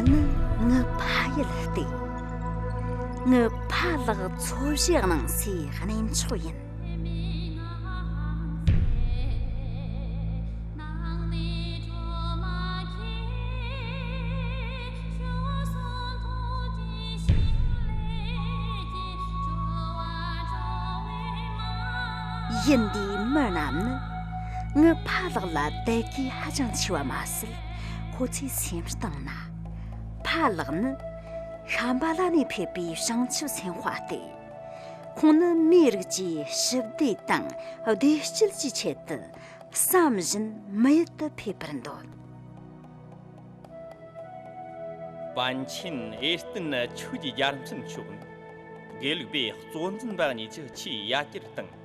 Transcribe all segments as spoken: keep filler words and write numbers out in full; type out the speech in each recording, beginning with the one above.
ནི་ངའི་ཕ་ཡུལ་སྟེ། ངའི་ཕ་ལགས་འཚོ་བཞེས་གནང་སའི་གནས་མཆོག་ཡིན། ཡུལ་འདིའི་མི་རྣམས་ནི་ངའི་ཕ་ལགས་ལ་དད་གུས་ཧ་ཅང་ཆེ་བ་མ་ཟད། ཁོ་ཚོའི་སེམས་གཏིང་ན། ཕ་ལགས་ནི་ཤམ་བྷ་ལ་ནས་ཕེབས་པའི་བྱང་ཆུབ་སེམས་དཔའ་སྟེ། ཁོང་ནི་མིའི་རིགས་ཀྱི་ཞི་བདེ་དང་བདེ་སྐྱིད་ཀྱི་ཆེད་དུ་བསམ་བཞིན་མི་ཡུལ་དུ་ཕེབས་པར་འདོད། པཎ་ཆེན་ཨེར་ཏེ་ནི་ཆོས་ཀྱི་རྒྱལ་མཚན་མཆོག་ནི་དགེ་ལུགས་པའི་གཙོ་འཛིན་པ་གཉིས་ཀྱི་ཆེས་ཡ་གྱལ་དང་།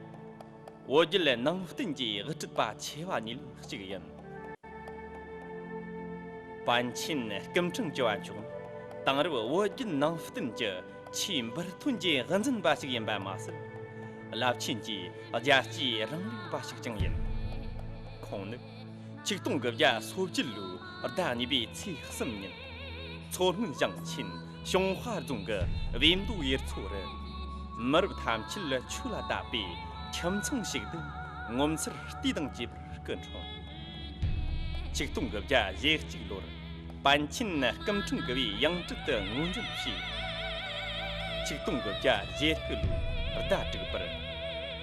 བོད་བརྒྱུད་ནང་བསྟན་གྱི་དབུ་ཁྲིད་པ་ཆེ་བ་གཉིས་ལས་གཅིག་ཡིན། པཎ་ཆེན་སྐུ་ཕྲེང་བཅུ་བ་མཆོག་ནི་དེང་རབས་བོད་བརྒྱུད་ནང་བསྟན་གྱི་ཆེས་འབུར་ཐོན་གྱི་དབུ་འཛིན་པ་ཞིག་ཡིན་པ་མ་ཟད། རླབས་ཆེན་གྱི་རྒྱལ་གཅེས་རིང་ལུགས་པ་ཞིག་ཀྱང་ཡིན། ཁོང་ནི་ཆིག་སྟོང་དགུ་བརྒྱ་སོ་བརྒྱད་ལོའི་ཟླ་གཉིས་པའི་ཚེས་གསུམ་ཉིན། མཚོ་སྔོན་ཞིང་ཆེན་ཞུན་ཧྭ་རྫོང་གི་བིས་མདོ་ཡུལ་ཚོ་རུ། མི་རབས་ཐམས་ཅད་ཆོས་ལ་དད་པའི་ཁྱིམ་ཚང་ཞིག་ཏུ་ངོ་མཚར་ལྟས་དང་བཅས་པར་སྐུ་འཁྲུངས། ཆིག་སྟོང་དགུ་བརྒྱ་ཞེ་གཅིག་ལོར་པཎ་ཆེན་སྐུ་ཕྲེང་དགུ་བའི་ཡང་སྤྲུལ་དུ་ངོས་འཛིན་བྱས། ཆིག་སྟོང་དགུ་བརྒྱ་ཞེ་དགུ་ལོའི་ཟླ་དྲུག་པར་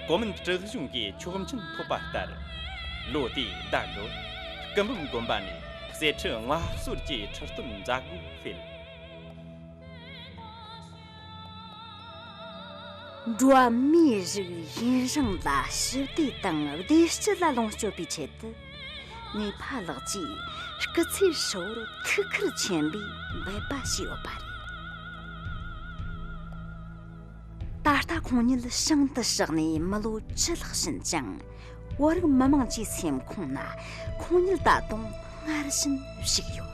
གོ་མིན་ཏང་གཞུང་གིས་ཆོག་མཆན་ཐོབ་པ་ལྟར། ལོ་དེའི་ཟླ་དགུ་པར་སྐུ་འབུམ་དགོན་པ་ནས་གསེར་ཁྲི་མངའ་གསོལ་གྱི་ཁྲི་སྟོན་མཛད་སྒོ་སྤེལ། འགྲོ་བ་མིའི་རིགས་ཡུན་རིང་ལ་ཞི་བདེ་དང་བདེ་སྐྱིད་ལ་ལོངས་སྤྱོད་པའི་ཆེད་དུ། ངའི་ཕ་ལགས་ཀྱིས་སྐུ་ཚེ་ཧྲིལ་བོར་ཐུགས་ཁུར་ཆེན་པོས་འབད་པ་བྱས་ཡོད་པ་རེད། ད་ལྟ་ཁོང་ཉིད་བྱང་དུ་གཤེགས་ནས་མི་ལོ་བཅུ་ལྷག་ཕྱིན་ཅིང་། བོད་རིགས་མི་དམངས་ཀྱི་སེམས་ཁོང་ན་ཁོང་ཉིད་ད་དུང་སྔར་བཞིན་བཞུགས་ཡོད།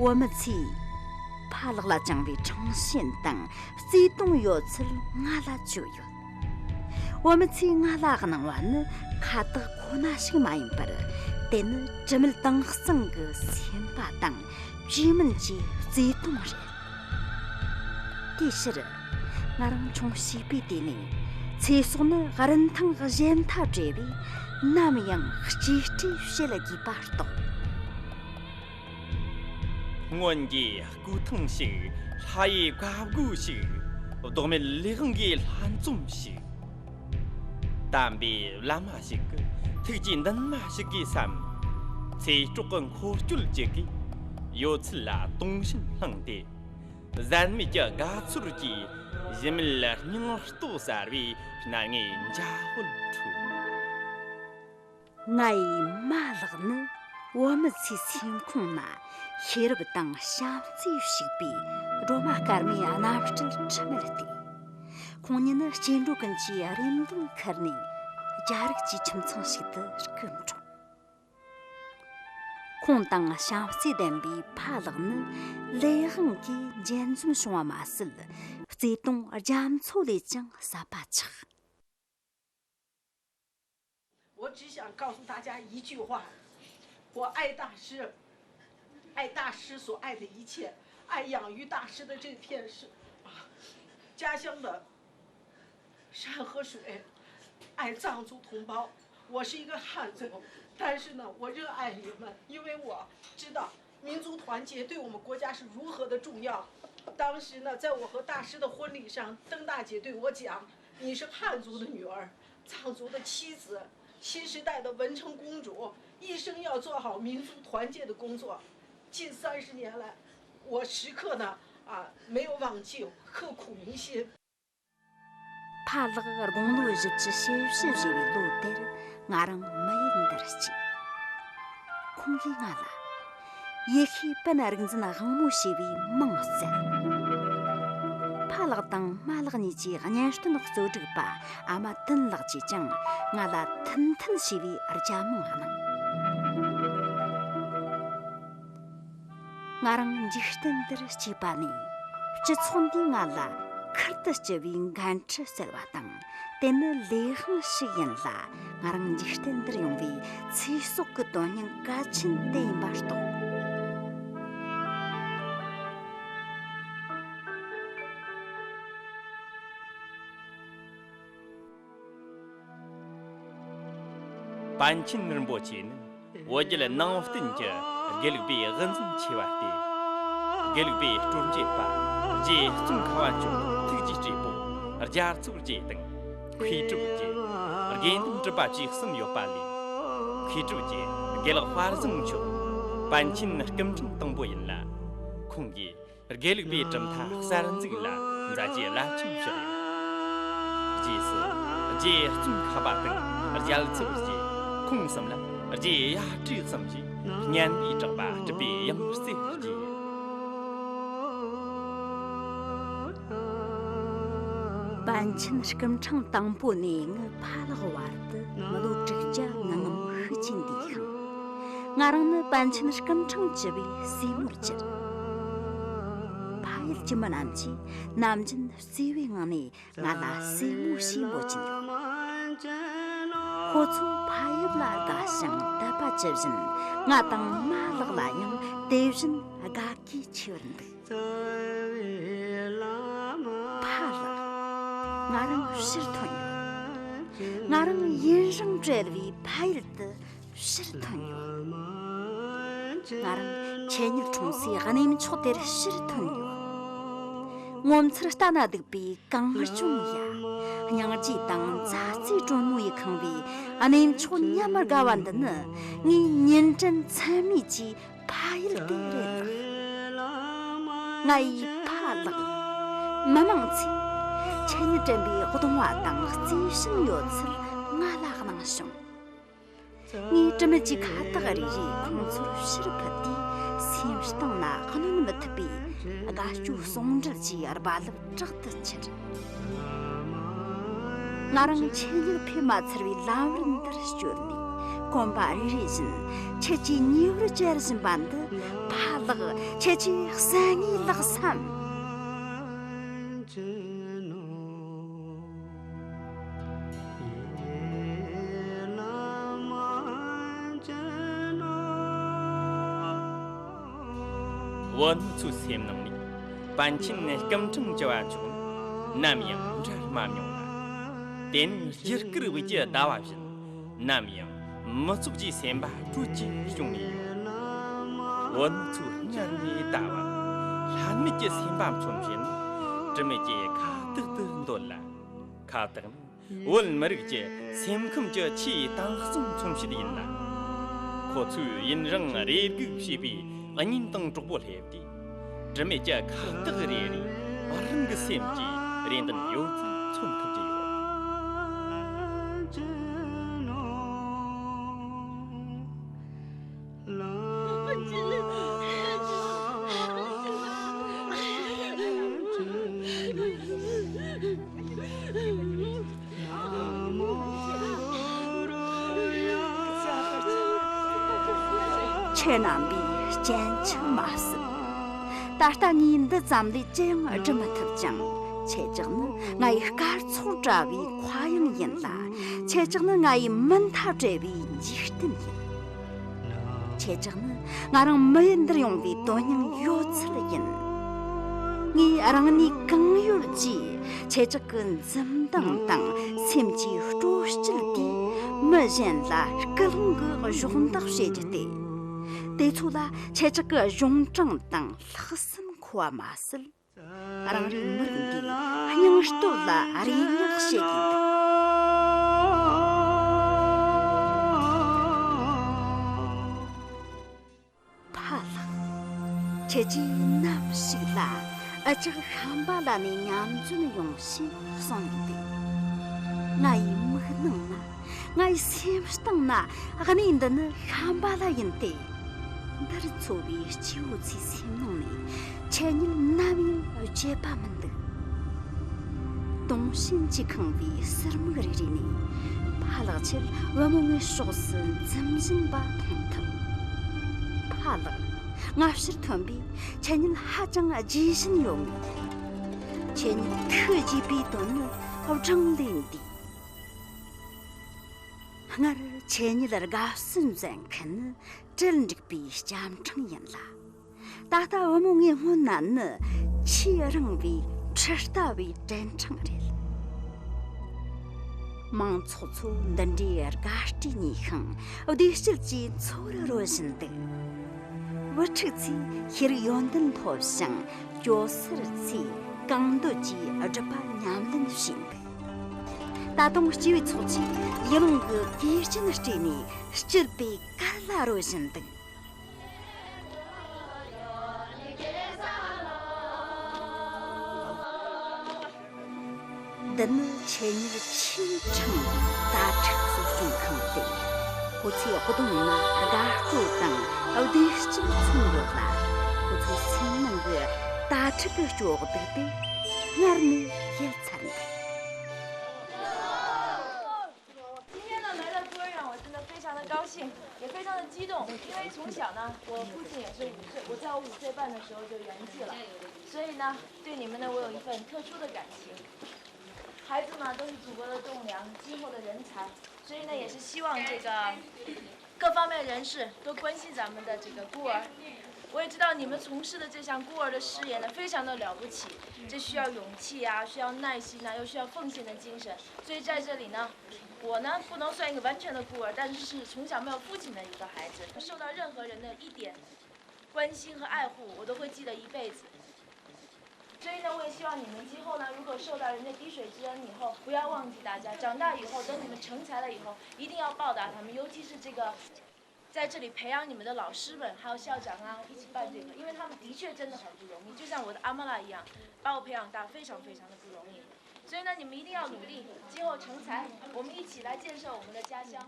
བོད་མི་ཚོས་ཕ་ལགས་ལ་བཅངས་པའི་འཕྲེང་ཞེན་དང་བརྩེ་དུང་ཡོད་ཚུལ་ང་ལ་བརྗོད་ཡོད། བོད་མི་ཚོས་ང་ལ་གནང་བ་ནི་ཁ་བཏགས་ཁོ་ན་ཞིག་མ་ཡིན་པར། དེ་ནི་དྲི་མེད་དྭངས་གཙང་གི་སེམས་པ་དང་བཅོས་མིན་གྱི་བརྩེ་དུང་རེད། དེའི་ཕྱིར། ང་རང་ཆུང་བྱིས་པའི་དུས་ནས་ཚེ་སྲོག་ནི་རིན་ཐང་གཞལ་མཐའ་བྲལ་བས། ནམ་ཡང་གཅེས་སྤྲས་བྱེད་དགོས་པ་རྟོགས། སྔོན་གྱི་སྐུ་ཐང་ཞིག་ལྷ་ཡི་བཀའ་བསྒོ་ཞིག་ལྡོག་མེད་ལས་དབང་གི་ལྷན་འཛོམས་ཤིག་དམ་པའི་བླ་མ་ཞིག་གི་ཐུགས་ཀྱི་འདུན་མ་ཞིག་གིས་སམ། ཚེ་སྲོག་གི་འཁོར་སྐྱོད་ཅིག་གིས་ཡོད་ཚད་ལ་དུང་ཞེན་བསླངས་ཏེ། ཟད་མེད་ཀྱི་དགའ་ཚོར་གྱིས་གཞི་མེད་སྙིང་སྟོབས་གསར་བའི་སྣ་ལྔའི་འཇའ་འོད་འཕྲོས། ང་ཡི་མ་ལགས་ནི་བོད་མི་ཚོའི་སེམས་ཁོང་ན་ཤེས་རབ་དང་བྱམས་བརྩེས་བྱུགས་པའི་སྒྲོལ་མ་དཀར་མོའི་རྣམ་སྤྲུལ་འཁྲུལ་མེད་དེ། ཁོང་ཉིད་ནི་སྐྱེ་འགྲོ་ཀུན་གྱི་རེ་འདུན་ཁུར་ནས་རྒྱ་རིགས་ཀྱི་ཁྱིམ་ཚང་ཞིག་ཏུ་སྐུ་འཁྲུངས། ཁོང་དང་བྱམས་བརྩེ་ལྡན་པའི་ཕ་ལགས་ནི་ལས་དབང་གིས་འབྱེད་འཛུམ་བྱུང་བ་མ་ཟད། བརྩེ་དུང་རྒྱ་མཚོ་ལས་ཀྱང་ཟབ་པ་ཆགས། 我只想告诉大家一句话，我爱大师，爱大师所爱的一切，爱养育大师的这片是啊家乡的山和水，爱藏族同胞。我是一个汉族，但是呢，我热爱你们，因为我知道民族团结对我们国家是如何的重要。当时呢，在我和大师的婚礼上，灯大姐对我讲：“你是汉族的女儿，藏族的妻子，新时代的文成公主，一生要做好民族团结的工作。”近三十年来，我时刻呢啊没有忘记，刻骨铭心。 ཕ་ལགས་དགུང་ལོ་བཞི་བཅུ་ཞེ་བཞི་བཞེས་པའི་ལོ་དེར་ང་རང་མི་ཡུལ་འདིར་སྐྱེས། ཁོང་གིས་ང་ལ་ཡེ་ཤུའི་པན་རིག་འཛིན་དབང་མོ་ཞེས་པའི་མིང་བསྩལ། ཕ་ལགས་དང་མ་ལགས་གཉིས་ཀྱི་གཉེན་སྟོན་གཙོ་སྒྲིག་པ་ཨ་མ་ཏིན་ལགས་ཀྱིས་ཀྱང་ང་ལ་ཐིན་ཐིན་ཞེས་པའི་རྒྱ་མིང་གནང་། ང་རང་འཇིག་རྟེན་འདིར་སྐྱེས་པ་ནས་ སྤྱི་ཚོགས་འདིའི་ངད་ལ་ཁུར་དུ་ལྕི་བའི་འགན་འཁྲི་བསྩལ་བ་དང་། དེ་ནི་ལས་དབང་ཞིག་ཡིན་ལ། ང་རང་འཇིག་རྟེན་འདིར་ཡོང་བའི་ཚེ་སྲོག་གི་དོན་སྙིང་གལ་ཆེན་དེ་ཡིན་པར་རྟོགས། པཎ་ཆེན་རིན་པོ་ཆེ་ནི་བོད་བརྒྱུད་ནང་བསྟན་གྱི་དགེ་ལུགས་པའི་དབུ་འཛིན་ཆེ་བ་སྟེ། དགེ་ལུགས་པའི་སྲོལ་འབྱེད་པ་རྗེ་ཙོང་ཁ་པ་མཆོག་ཐུགས་རྗེ་སྤྲས་པོ་རྒྱ་མཚོ་རྗེ་དང་མཁས་གྲུབ་རྗེ། དགེ་འདུན་གྲུབ་པ་བཅས་གསུམ་ཡོད་པ་ལས། མཁས་གྲུབ་རྗེ་དགེ་ལེགས་དཔལ་བཟང་མཆོག་པཎ་ཆེན་སྐུ་ཕྲེང་དང་པོ་ཡིན་ལ། ཁོང་གིས་དགེ་ལུགས་པའི་གྲུབ་མཐའ་གསར་འཛུགས་ལ་མཛད་རྗེས་རླབས་ཆེན་བཞག་ཡོད། རྗེས་སུ་རྗེ་ཙོང་ཁ་པ་དང་རྒྱ་མཚོ་རྗེ། ཁོང་གསུམ་ལ་རྗེ་གཡའ་བྲིས་གསུམ་གྱིས་སྙན་པའི་གྲགས་པ་གྲུབ་པའི་དབྱངས་རྩེ་རྒྱས། པཎ་ཆེན་སྐུ་ཕྲེང་དང་པོ་ནས་ངའི་ཕ་ལགས་བར་དུ་མི་ལོ་དྲུག་བརྒྱ་ང་ངམ་ཤུགས་ཀྱིས་འདས་ཤིང་། ང་རང་ནི་པཎ་ཆེན་སྐུ་ཕྲེང་བཅུ་བའི་སྲས་མོར་གྱུར། ཕ་ཡུལ་གྱི་མི་རྣམས་ཀྱིས་ནམ་རྒྱུན་བརྩེ་བའི་ངང་ནས་ང་ལ་སྲས་མོ་ཞེས་འབོད་ཀྱིན་ཡོད། ཁོ་ཚོ་ཕ་ཡུལ་ལ་དགའ་ཞིང་དད་པ་ཇི་བཞིན། ང་དང་མ་ལགས་ལ་ཡང་དེ་བཞིན་དགའ་གུས་ཆེ་བར་འདུག། ཕ་ལགས། ང་རང་ཕྱིར་ཐོན་ཡོད། ང་རང་ཡུན་རིང་བྲལ་བའི་ཕ་ཡུལ་དུ་ཕྱིར་ཐོན་ཡོད། ང་རང་ཁྱེད་ཉིད་འཁྲུངས་སའི་གནས་མཆོག་དེར་ཕྱིར་ཐོན་ཡོད། ངོ་མཚར་ལྟ་ན་སྡུག་པའི་གངས་ལྗོངས་ཡ། སྙིང་རྗེ་དང་མཛའ་བརྩེ་དྲོན་མོ་ཡིས་ཁེངས་པའི་གནས་མཆོག་ཉམས་དགའ་བ་འདི་ནི། ངའི་ཉིན་དྲན་མཚན་མོའི་ཀྱི་ཕ་ཡུལ་དེ་རེད་ལགས། ང་ཡི་ཕ་ལགས། མི་མང་ཚོས་ཁྱེད་ཉིད་དྲན་པའི་གདུང་བ་དང་བརྩེ་ཞེན་ཡོད་ཚུལ་ང་ལ་གནང་བྱུང་། ངས་དྲི་མེད་ཀྱི་ཁ་བཏགས་རེ་རེ་ཁོང་ཚོར་ཕྱིར་ཕུལ་ཏེ། སེམས་གཏིང་ན་གནོན་མི་ཐུབ་པའི་དགའ་སྐྱོ་ཟུང་འབྲེལ་གྱི་རྦ་རླབས་དྲག་ཏུ་འཕྱུར། ང་རང་ཁྱེད་ཉིད་ཕེབས་མ་ཚར་བའི་ལམ་བར་འདིར་བསྐྱོད་ནས། གོམ་པ་རེ་རེ་བཞིན་ཁྱེད་ཀྱི་ཉེ་བར་བཅར་བཞིན་པ་འདི། ཕ་ལགས། ཁྱེད་ཀྱིས་གསན་ངེས་ལགས་སམ། བུ་ནུ་ཚོའི་སེམས་ནང་ནས་པཎ་ཆེན་སྐུ་ཕྲེང་བཅུ་བ་མཆོག་ནམ་ཡང་འབྲལ་མ་མྱོང་ལ། དེ་ནི་རྒྱུ་སྐར་དབུས་ཀྱི་ཟླ་བ་བཞིན། ནམ་ཡང་མི་ཚོགས་ཀྱི་སེམས་པ་དྲོད་ཀྱིས་སྐྱོང་ནས་ཡོད། བུ་ནུ་ཚོའི་སྔར་ནས་ལྟ་བ་ལྷད་མེད་ཀྱི་སེམས་པ་མཚོན་བྱེད་ནི། དྲི་མེད་ཀྱི་ཁ་བཏགས་དུ་འདོད་ལ། ཁ་བཏགས་ནི་བོད་མི་རིགས་ཀྱི་སེམས་ཁམས་ཀྱི་ཆེས་དྭངས་གཙང་མཚོན་བྱེད་ཡིན་ལ། ཁོ་ཚོས་ཡུན་རིང་རེ་སྒུག་བྱས་པའི་གཉེན་དང་གྲོགས་པོ་སླེབས་ཏེ། དྲི་མེད་ཀྱི་ཁ་བཏགས་རེ་རེས་རང་གི་སེམས་ཀྱི་རེ་འདུན་ཡོད་ཚད་མཚོན་ཐུབ་ཀྱི་ཡོད། ཁྱེད་རྣམ་པས་སྤྱན་ཆབ་མ་ཟིན། ད་ལྟ་ངས་འདི་ཙམ་ལས་ཅི་ཡང་སྒྲུབ་མི་ཐུབ་ཅིང་། ཁྱེད་ཅག་ནི་ང་ཡི་སྐར་ཚོགས་འདྲ་བའི་མཁའ་དབྱིངས་ཡིན་ལ། ཁྱེད་ཅག་ནི་ང་ཡི་མུ་མཐའ་བྲལ་བའི་འཇིག་རྟེན་ཡིན། ཁྱེད་ཅག་ནི་ང་རང་མི་ཡུལ་འདིར་ཡོང་བའི་དོན་སྙིང་ཡོད་ཚད་ཡིན། ངས་རང་ནུས་གང་ཡོད་ཀྱིས་ཁྱེད་ཅག་གི་འཛུམ་མདངས་དང་སེམས་ཀྱི་སྤྲོ་སྐྱིད་ཀྱིས་མི་གཞན་ལ་སྐུལ་སློང་གི་གཞོགས་འདེགས་བྱེད་རྒྱུ་སྟེ། དེ་ཚོ་ལ་ཁྱེད་ཅག་གི་གཞུང་དྲང་དང་ལྷག་བསམ་མཁོ་བ་མ་ཟད། རང་རེའི་མི་རིགས་འདིའི་སྙིང་སྟོབས་ལ་རེ་སྙེག་བྱེད་ཀྱི་འདུག། ཕ་ལགས། ཁྱེད་ཀྱིས་ནམ་ཞིག་ལ་འུ་ཅག་ཤམ་བྷ་ལ་ནས་མཉམ་འཛོམས་ཡོང་ཞེས་གསུངས་ཡོད་དེ། ང་ཡི་མིག་ནང་ན། ང་ཡི་སེམས་གཏིང་ན་གནས་འདི་ནི་ཤམ་བྷ་ལ་ཡིན་ཏེ། འདིར་འཚོ་བའི་སྐྱེ་བོ་ཚོའི་སེམས་ནང་ནས་ཁྱེད་ཉིད་ནམ་ཡང་བརྗེད་པ་མི་འདུག། དུང་ཞེན་གྱིས་ཁེངས་པའི་ཟུར་མིག་རེ་རེ་ནས་ཕ་ལགས་ཁྱེད་བུ་མོ་ངའི་ཕྱོགས་སུ་འཛུམ་བཞིན་པ་མཐོང་ཐུབ། ཕ་ལགས། སྔ་ཕྱིར་ཐོན་པས་ཁྱེད་ཉིད་ཧ་ཅང་དགྱེས་བཞིན་ཡོད་ངེས། ཁྱེད་ཉིད་ཐུགས་དགྱེས་པའི་དོན་ནི་བགྲང་ལས་འདས། སྔར་ཁྱེད་ཉིད་དགའ་བསུ་མཛད་མཁན་ནི་གྲལ་འགྲིག་པའི་སྐྱ་འཕྲེང་ཡིན་ལ། ད་ལྟ་བུ་མོ་ངའི་སྔོན་ན་ནི་ཆེས་རིང་བའི་ཁྲི་ལྟ་བུའི་གྲལ་འཕྲང་རེད། མང་ཚོགས་ཚོ་འདི་འདྲའི་དགའ་སྤྲོས་མྱོས་ཤིང་བདེ་སྐྱིད་ཀྱི་འཚོ་བར་རོལ་བཞིན་འདུག། བུ་ཕྲུག་ཚོས་ཤེས་རིག་ཡོན་ཏན་ཐོབ་ཞིང་སྐྱོ་སར་ཚོས་གང་འདོད་ཀྱིས་སྒྲུབ་པ་ཉམས་ལེན་བྱས་འདུག། ད་དུང་སྐྱེས་བུ་ཚོགས་ཀྱིས་ཡུལ་ལུང་གི་གོས་ཆེན་སྤྲས་ནས་སྐྱིད་པའི་གར་ལ་རོལ་བཞིན་འདུག། འདི་ནི་ཁྱེད་ཉིད་ཆེས་ཕྲེང་བའི་དྭ་ཕྲུག་གསོ་སྐྱོང་ཁང་སྟེ། ཁོ་ཚོའི་གདོང་ན་དགའ་སྤྲོ་དང་བདེ་སྐྱིད་མཚོན་ཡོད་ལ། ཁོ་ཚོའི་སེམས་ནང་གི་དྭ་ཕྲུག་གི་སྐྱོ་སྡུག་དེ་སྔར་ནས་ཡལ་ཚར་འདུག། 今天呢，来到孤儿院，我真的非常的高兴，也非常的激动，因为从小呢，我父亲也是五岁，我在我五岁半的时候就圆寂了，所以呢，对你们呢，我有一份特殊的感情。孩子嘛，都是祖国的栋梁，今后的人才，所以呢，也是希望这个各方面人士多关心咱们的这个孤儿。我也知道你们从事的这项孤儿的事业呢，非常的了不起，这需要勇气啊，需要耐心啊，又需要奉献的精神。所以在这里呢，我呢不能算一个完全的孤儿，但是是从小没有父亲的一个孩子，受到任何人的一点关心和爱护，我都会记得一辈子。所以呢，我也希望你们今后呢，如果受到人家滴水之恩以后，不要忘记大家。长大以后，等你们成才了以后，一定要报答他们，尤其是这个在这里培养你们的老师们，还有校长啊，一起办这个，因为他们的确真的很不容易，就像我的阿妈拉一样，把我培养大，非常非常的不容易。所以呢，你们一定要努力，今后成才，我们一起来建设我们的家乡。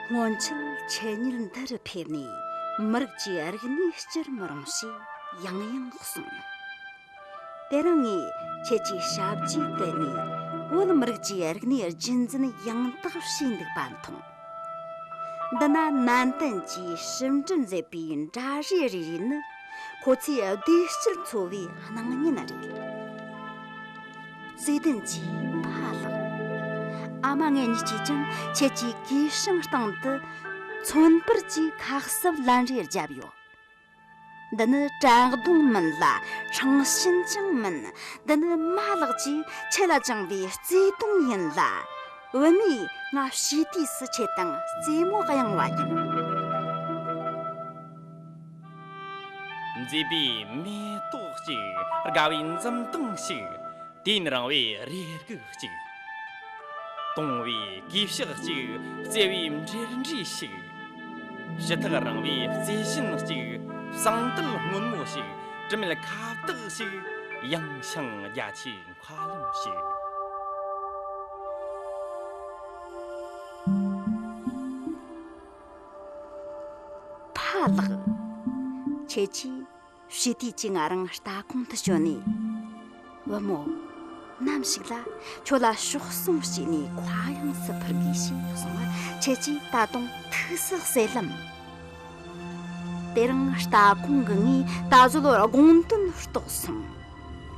སྔོན་ཆད་ཁྱེད་ཉིད་འདི་རུ་ཕེབས་ནས་མི་རིགས་ཀྱི་རིག་གནས་བསྐྱུར་མི་རུང་ཞེས་ཡང་ཡང་གསུངས། དེ་རིང་ངས་ཁྱེད་ཀྱི་ཞབས་རྗེས་བརྟེན་ནས་བོད་མི་རིགས་ཀྱི་རིག་གནས་རྒྱུན་འཛིན་ཡང་དག་བྱས་འདུག་པ་མཐོང་། འདི་ན་ནན་ཏན་གྱིས་ཞིབ་འབྲི་མཛད་པའི་འདྲ་རིས་རེ་རེ་ནི་ཁོ་ཚོའི་བདེ་སྐྱིད་འཚོ་བའི་སྣང་བརྙན་རེད། བརྩེ་ལྡན་གྱི་ཕ་ལགས། ཨ་མ་ངེད་གཉིས་ཀྱིས་ཀྱང་ཁྱེད་ཀྱི་གོས་ཤིང་སྟེང་དུ་མཚོན་པར་གྱི་ཁ་གསབ་ལན་རེ་བརྒྱབ་ཡོད། འདི་ནི་བཀྲག་མདངས་མིན་ལ་ཁྲང་ཞེན་ཅང་མིན། འདི་ནི་མ་ལགས་ཀྱིས་ཁྱེད་ལ་བཅངས་པའི་བརྩེ་དུང་ཡིན་ལ། བུད་མེད་ང་བྱིས་དུས་སུ་ཁྱེད་དང་རྩེད་མོ་གཡེང་བ་ཡིན། མཛེས་པའི་མེ་ཏོག་ཅིག། དགའ་བའི་འཛུམ་མདངས་ཤིག། དུས་ཡུན་རིང་བའི་རེ་སྒུག་ཅིག། དུང་བའི་གུས་ཕྱག་ཅིག། བརྩེ་བའི་འབྲེལ་འདྲིས་ཤིག། ཕྱི་ཐག་རིང་བའི་བརྩེ་ཞེན་ཅིག། ཟངས་དུལ་སྔོན་མོ་ཞིག། དྲི་མེད་ཁ་བཏགས་ཤིག། ཡངས་ཤིང་རྒྱ་ཆེའི་མཁའ་རླུང་ཞིག། ཕ་ལགས། ཁྱེད་ཀྱིས་བྱིས་དུས་ཀྱི་ང་རང་ལྟ་གོང་དུ་བྱོན་ནས། བུ་མོ། ནམ་ཞིག་ལ་ཁྱོད་ལ་གཤོག་ཟུང་བྱས་ནས་མཁའ་དབྱིངས་སུ་འཕུར་དགོས་ཞེས་གསུངས་པ་ཁྱེད་ཀྱིས་ད་དུང་ཐུགས་སུ་གསལ་ལམ། དེ་རིང་ལྟ་གོང་གི་ངས་ད་གཟོད་དགོངས་དོན་རྟོགས་སོང་།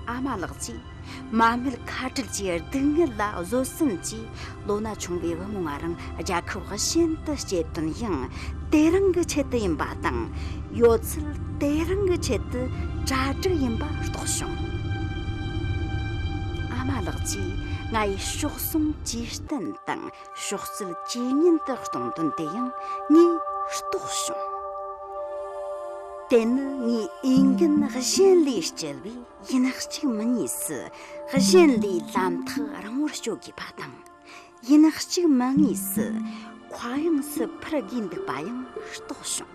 ཨ་མ་ལགས་ཀྱིས་མ་སྨད་ཁ་བྲལ་གྱི་སྡུག་བསྔལ་ལ་བཟོད་བསྲན་གྱིས་ལོ་ན་ཆུང་བའི་བུ་མོ་ང་རང་རྒྱལ་ཁབ་གཞན་དུ་སྐྱེལ་དོན་ཡང་དེ་རིང་གི་ཆེད་དུ་ཡིན་པ་དང་། ཡོད་ཚད་དེ་རིང་གི་ཆེད་དུ་གྲ་སྒྲིག་ཡིན་པ་རྟོགས་བྱུང་། ཨ་མ་ལགས་ཀྱིས་ང་ཡི་གཤོག་ཟུང་ཇེ་བརྟན་དང་གཤོག་རྩལ་ཇེ་ཉུང་དུ་གཏོང་དོན་དེ་ཡང་ངས་རྟོགས་བྱུང་། དེ་ནི་ངའི་འོས་འགན་གཞན་ལས་བསྐྱལ་བས་ཡིན་གཅིག་མིན་གཉིས་སུ་གཞན་ལས་ལམ་ཐག་རིང་བོར་སྐྱོད་དགོས་པ་དང་། ཡིན་གཅིག་མིན་གཉིས་སུ་མཁའ་དབྱིངས་སུ་འཕུར་དགོས་འདུག་པ་ཡང་རྟོགས་བྱུང་།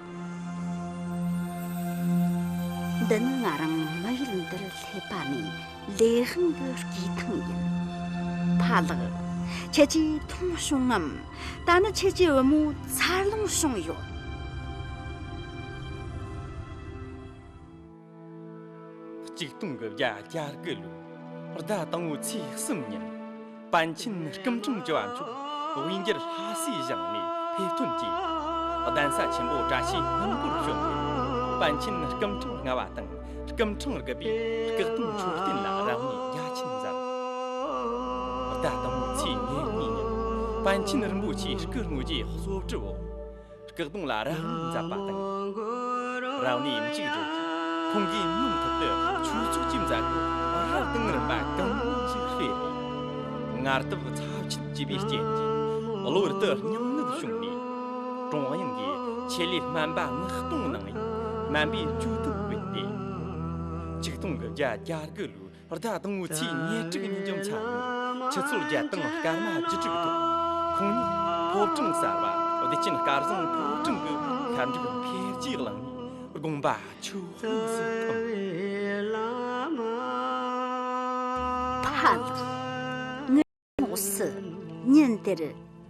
འདི་ནི་ང་རང་མི་ཡུལ་འདིར་སླེབས་པ་ནས་ལས་དབང་གི་སྐྱེས་ཐང་ཡིན། ཕ་ལགས། ཁྱེད་ཀྱིས་མཐོང་བྱུང་ངམ། ད་ནི་ཁྱེད་ཀྱི་བུ་མོ་འཚར་ལོངས་བྱུང་ཡོད། གཅིག་སྟོང་དགུ་བརྒྱ་གྱ་དགུ་ལོའི་ཟླ་དང་པོའི་ཚེས་གསུམ་ཉིན། པཎ་ཆེན་སྐུ་ཕྲེང་བཅུ་བ་མཆོག་དབུས་འགྱུར་ལྷ་སའི་ཞིང་ནས་ཕེབས་ཐོན་གྱིས། གདན་ས་ཆེན་པོ་བཀྲ་ཤིས་སྣུམ་འཁོར་བཞུགས་ཏེ། པཎ་ཆེན་སྐུ་ཕྲེང་ལྔ་པ་དང་སྐུ་ཕྲེང་དགུ་པས་སྐུ་གདུང་མཆོད་རྟེན་ལ་རབ་གནས་རྒྱ་ཆེན་མཛད། ཟླ་དང་པོའི་ཚེས་ཉེར་གཉིས་ཉིན་པཎ་ཆེན་རིན་པོ་ཆེའི་སྐུ་དངོས་ཀྱི་གསོལ་གྲི་འོག་སྐུ་གདུང་ལ་རབ་གནས་མཛད་པ་དང་། རབ་གནས་མཇུག་བསྒྲིལ་རྗེས་ཁོང་གིས་མུ་མཐུད་དུ་ཆོས་ཚོགས་ཀྱི་མཛད་སྒོ་རབ་དང་རིམ་པ་གང་མང་ཞིག་སྤེལ་རུང་། ངལ་དུབ་ཚབས་ཆེན་བྱས་པའི་རྐྱེན་གྱིས་གློ་བུར་དུ་སྙིང་ནད་བྱུང་ནས། ཀྲུང་དབྱང་གིས་ཆེད་ལས་སྨན་པ་མངགས་གཏོང་གནང་ཡིན། སྨན་པས་བཅོས་ཐབས་སྤེལ་ཏེ། ཆིག་སྟོང་དགུ་བརྒྱ་གྱ་དགུ་ལོའི་ཟླ་དང་པོའི་ཚེས་ཉེར་དྲུག་ཉིན་རྒྱུ་མཚན་ནི་ཆུ་ཚོད་བརྒྱད་དང་སྐར་མ་བཅུ་དྲུག་ཐོག་ཁོང་ཉིད་ཕོ་བྲང་གསར་པ་བདེ་ཆེན་སྐལ་བཟང་ཕོ་བྲང་གི་ཤར་འབྲུག་འཕེལ་རྒྱས་གླིང་ནས་དགོངས་པ་ཆོས་དབྱིངས་སུ་ཐིམ། ཕ་ལགས། ངའི་ངོགས་སུ་ཉིན་དེར་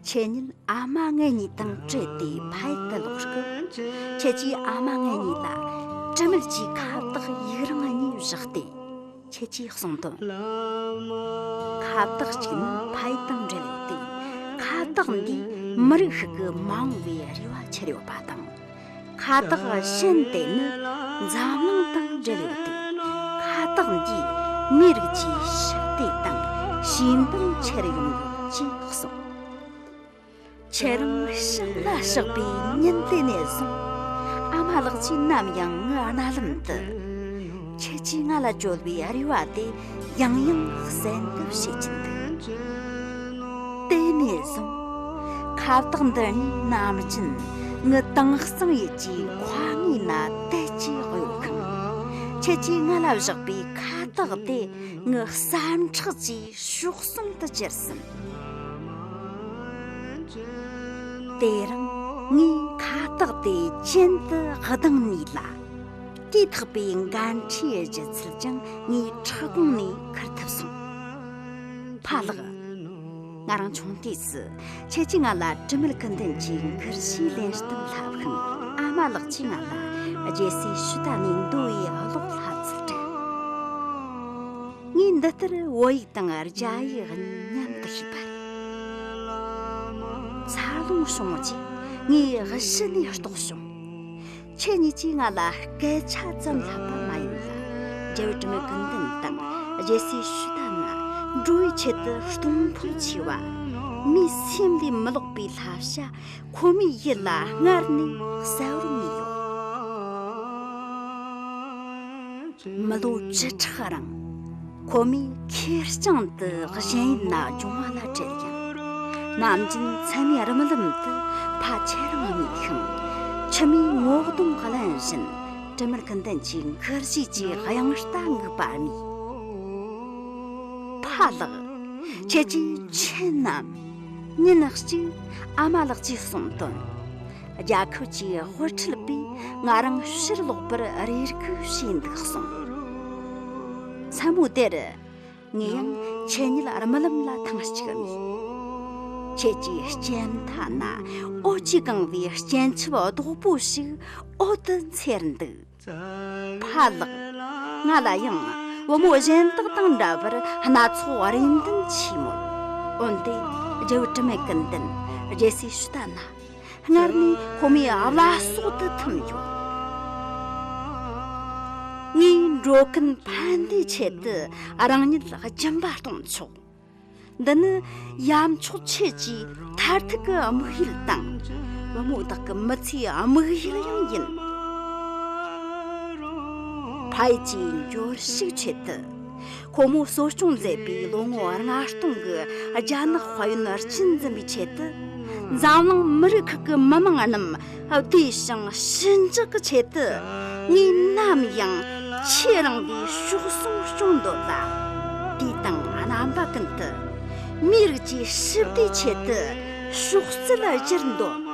ཁྱེད་ཉིད་ཨ་མ་ངེད་གཉིས་དང་བྲལ་ཏེ་ཕ་ཡུལ་དུ་ལོག་སྐབས། ཁྱེད་ཀྱིས་ཨ་མ་ངེད་གཉིས་ལ་དྲི་མེད་ཀྱི་ཁ་བཏགས་ཡིག་རིང་གཉིས་བཞག་སྟེ། ཁྱེད་ཀྱིས་གསུངས་དོན། ཁ་བཏགས་གཅིག་ནི་ཕ་ཡུལ་དང་འབྲེལ་ཡོད་དེ། ཁ་བཏགས་འདིས་མི་རིགས་ཤིག་གི་མ་འོངས་པའི་རེ་བ་འཁྱེར་ཡོད་པ་དང་། ཁ་བཏགས་གཞན་དེ་ནི་འཛམ་གླིང་དང་འབྲེལ་ཡོད་དེ། ཁ་བཏགས་འདིས་མིའི་རིགས་ཀྱི་ཞི་བདེ་དང་ཞི་མཐུན་འཁྱེར་ཡོང་ཡོད་ཅེས་གསུངས། ཁྱེད་རང་ཤི་ལ་གཤེགས་པའི་ཉིན་དེ་ནས་བཟུང་། ཨ་མ་ལགས་ཀྱིས་ནམ་ཡང་ངའི་རྣ་ལམ་དུ། ཁྱེད་ཀྱིས་ང་ལ་བཅོལ་བའི་རེ་བ་དེ་ཡང་ཡང་གསལ་འདེབས་བྱེད་ཀྱིན་འདུག་དེ་ནས་བཟུང་། ཁ་བཏགས་འདི་གཉིས་ནམ་རྒྱུན་ངའི་དྭངས་གཙང་ཡུལ་གྱི་མཁའ་ངོས་ན་དལ་གྱིས་གཡོ་ཞིང་། ཁྱེད་ཀྱིས་ང་ལ་བཞག་པའི་ཁ་བཏགས་དེ་ངའི་བསམ་ཁྲག་གི་གཤོག་ཟུང་དུ་གྱུར་ཟིན། དེ་རིང་ངས་ཁ་བཏགས་དེ་གྱེན་དུ་གདངས་ནུས་ལ། དེས་ཐེག་པའི་འགན་འཁྲིའི་ལྗིད་ཚད་ཀྱང་ངའི་ཕྲག་གོང་ནས་ཁུར་ཐུབ་སོང་། ཕ་ལགས། ང་རང་ཆུང་དུས་སུ་ཁྱེད་ཀྱིས་ང་ལ་དྲི་མེད་ཀུན་ལྡན་གྱི་མགུར་གཞས་ལེན་སྟངས་བསླབས་ཤིང་། ཨ་མ་ལགས་ཀྱིས་ང་ལ་རྒྱལ་སྲས་ཤུ་ཏ་ནའི་མདོ་ཡི་ཀློག་བསླབ་ཚུལ་དྲན། ངས་འདི་ལྟར་བོད་ཡིག་དང་རྒྱ་ཡིག་གཉིས་མཉམ་དུ་ཤེས་པ་རེད། འཚར་ལོངས་བྱུང་རྗེས་ངས་གཞི་ནས་རྟོགས་བྱུང་། ཁྱེད་གཉིས་ཀྱིས་ང་ལ་སྐད་ཆ་ཙམ་བསླབས་པ་མ་ཡིན་ལ། རྒྱལ་བུ་དྲི་མེད་ཀུན་ལྡན་དང་རྒྱལ་སྲས་ཤུ་ཏ་ན་འགྲོ་བའི་ཆེད་དུ་གཏོང་ཕོད་ཆེ་བ། མིའི་སེམས་ལས་མི་ལོག་པའི་བསླབ་བྱ་ཁོ་མོའི་ཡིད་ལ་སྔར་ནས་གསལ་བོར་ངེས་ཡོད། མི་ལོ་བཅུ་ཕྲག་རིང་ཁོ་མོས་ཁེར་རྐྱང་དུ་གཞན་ཡུལ་ན་སྦྱོང་བ་ལ་བྲེལ་ཀྱང་། ནམ་རྒྱུན་མཚན་མོའི་རྨི་ལམ་དུ་ཕ་ཁྱེད་རང་རྨིས་ཤིང་། མཆི་མའི་ངོ་གདོང་བརླན་བཞིན་དྲི་མེད་ཀུན་ལྡན་གྱི་མགུར་གཞས་ཀྱི་དབྱངས་རྟ་འགུག་པ་རྨིས། ཕ་ལགས། ཁྱེད་ཀྱིས་མཁྱེན་ནམ། ཉིན་གཅིག་ཨ་མ་ལགས་ཀྱིས་གསུངས་དོན། རྒྱལ་ཁབ་ཀྱི་དབུ་ཁྲིད་པས་ང་རང་ཕྱིར་ལོག་པར་རེ་སྒུག་བྱས་འདུག་གསུངས། མཚན་མོ་དེར་ངས་ཡང་ཁྱེད་ཉིད་རྨི་ལམ་ལ་ཐེངས་གཅིག་རྨིས། ཁྱེད་ཀྱི་སྤྱན་མཐའ་ན་འོད་ཀྱིས་གང་བའི་སྤྱན་ཆབ་རྡོག་པོ་ཞིག་འོད་དུ་འཚེར་འདུག་ཕ་ལགས། ང་ལ་ཡང་བུ་མོ་གཞན་དག་དང་འདྲ་བར་སྣ་ཚོགས་རེ་འདུན་ཆེ་མོད། འོན་ཏེ་རྒྱལ་བུ་དྲི་མེད་ཀུན་ལྡན་རྒྱལ་སྲས་ཤུ་ཏ་ན་སྔར་ནས་ཁོ་མོའི་བླ་སྲོག་ཏུ་ཐིམ་ཡོད། ངས་འགྲོ་ཀུན་ཕན་བདེའི་ཆེད་དུ་རང་ཉིད་སྦྱིན་པ་གཏོང་ཆོག་འདི་ནི་ཡབ་མཆོག་ཁྱེད་ཀྱི་མཐར་ཐུག་གི་དམིགས་ཡུལ་དང་། བུ་མོ་བདག་གི་མི་ཚེའི་དམིགས་ཡུལ་ཡང་ཡིན། ཕ་ཡུལ་གྱི་འབྱོར་ཕྱུག་ཆེད་དུ། ཁོ་མོ་གསོ་སྐྱོང་མཛད་པའི་ལོ་ངོ་ལྔ་སྟོང་གི་རྒྱ་ནག་དཔལ་ཡོན་སྤྱི་འཛིན་པའི་ཆེད་དུ། འཛམ་གླིང་མི་རིགས་ཁག་གི་མི་དམངས་རྣམས་བདེ་ཞིང་ཞི་འཇགས་ཀྱི་ཆེད་དུ། ངས་ནམ་ཡང་ཆེས་རིང་བའི་གཤོག་ཟུང་སྐྱོང་འདོད་ལ། དུས་དང་རྣམ་པ་ཀུན་ཏུ་མིའི་རིགས་ཀྱི་ཞི་བདེའི་ཆེད་དུ་གཤོག་རྩལ་སྒྱུར་འདོད།